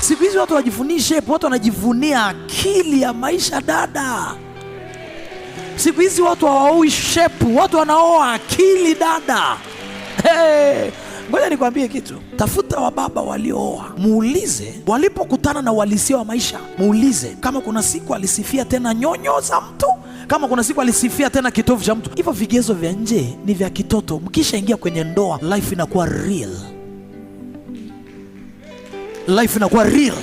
Siku hizi watu hawajifunii shape, watu wanajivunia akili ya maisha dada. Siku hizi watu hawaoi shape, watu wanaoa akili dada. Hey, ngoja nikwambie kitu. Tafuta wababa waliooa, muulize walipokutana na uhalisia wa maisha, muulize kama kuna siku alisifia tena nyonyo za mtu, kama kuna siku alisifia tena kitovu cha mtu. Hivyo vigezo vya nje ni vya kitoto. Mkishaingia kwenye ndoa, life inakuwa real, life inakuwa real.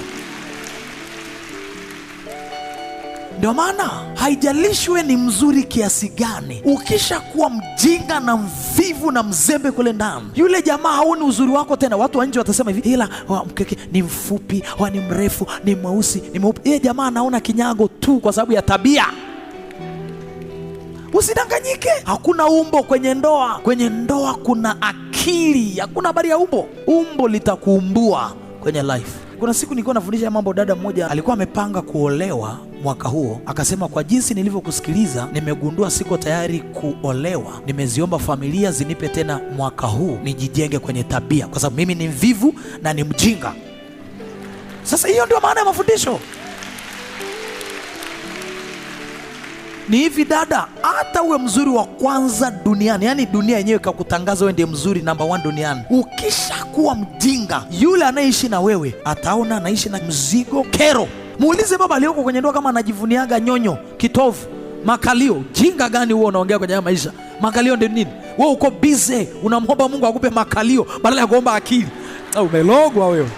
Ndio maana haijalishi we ni mzuri kiasi gani, ukishakuwa mjinga na mvivu na mzembe kule ndani, yule jamaa haoni uzuri wako tena. Watu wa nje watasema hivi, ila mkeke ni mfupi, wa ni mrefu, ni mweusi, ni mweupe. Yeye jamaa anaona kinyago tu kwa sababu ya tabia. Usidanganyike, hakuna umbo kwenye ndoa. Kwenye ndoa kuna akili, hakuna habari ya umbo. Umbo litakuumbua kwenye life. Kuna siku nilikuwa nafundisha mambo, dada mmoja alikuwa amepanga kuolewa mwaka huo, akasema kwa jinsi nilivyokusikiliza nimegundua siko tayari kuolewa, nimeziomba familia zinipe tena mwaka huu nijijenge kwenye tabia, kwa sababu mimi ni mvivu na ni mjinga. Sasa hiyo ndio maana ya mafundisho. Ni hivi dada, hata uwe mzuri wa kwanza duniani, yaani dunia yenyewe ikakutangaza wewe ndiye mzuri namba 1 duniani, ukishakuwa mjinga, yule anayeishi na wewe ataona anaishi na mzigo, kero. Muulize baba aliyoko kwenye ndoa kama anajivuniaga nyonyo, kitovu, makalio. Jinga gani huo unaongea kwenye haya maisha? Makalio ndio nini? Wewe uko busy unamwomba Mungu akupe makalio badala ya kuomba akili. Umelogwa wewe.